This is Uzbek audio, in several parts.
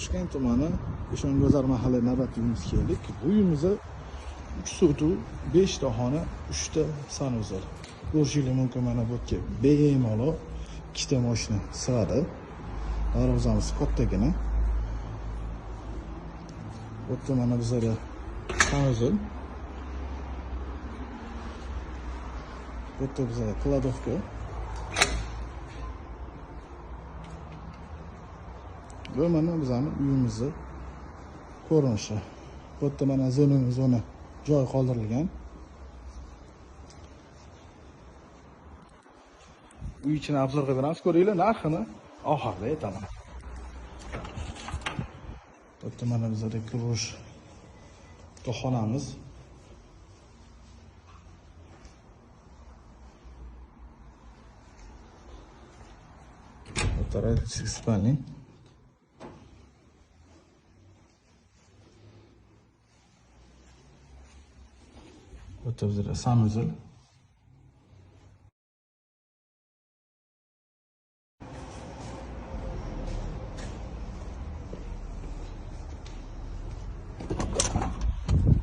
Toshkent tumani Eshonbozor mahalla navbat uyimizga keldik. Bu uyimizda 3 sotu, 5 ta xona, 3 ta sanuzel. Ko'rishingiz mumkin, mana bu yerga bemalol 2 ta mashina sig'adi. Darvozamiz kattagina. Bu yerda mana bizlarda sanuzel. Bu yerda bizlarda kladovka. Bu mana bizning uyimizni ko'rinishi. Bu yerda mana zona joy qoldirilgan. Uy ichini obzor qilib beramiz, ko'ringlar, narxini oxirida aytaman. Bu yerda mana bizda kirish xonamiz. Bu yerda спальня. Bu yerda bizda sanuzel.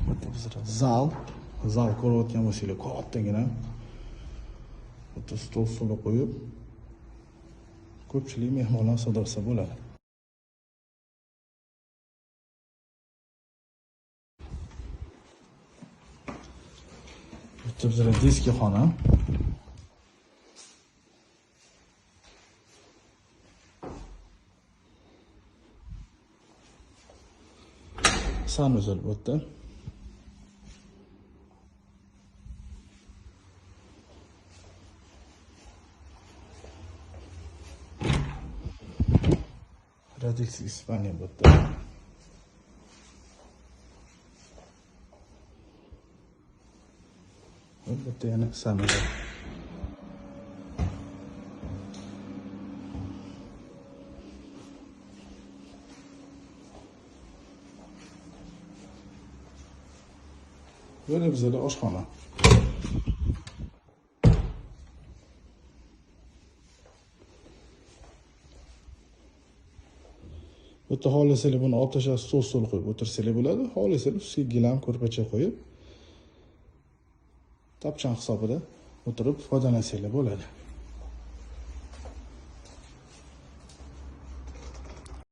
Bu yerda bizda zal. Zal ko'rayotgan bo'lsanglar, kattagina. Bu yerda stol stulni qo'yib, ko'pchilik mehmonlar sig'dirsa bo'ladi. Bu yerda bizda diski xona. Sanuzel bu yerda. Radix İspanya bu yerda. Bu yerda yana sanuzel. Böyle bizda oshxona. Bu yerda xohlasanglar buni olib tashlab stol qo'yib o'tirsanglar bo'ladi. Xohlasanglar ustiga gilam, ko'rpacha qo'yib tapchan hisobida o'tirib foydalansanglar bo'ladi.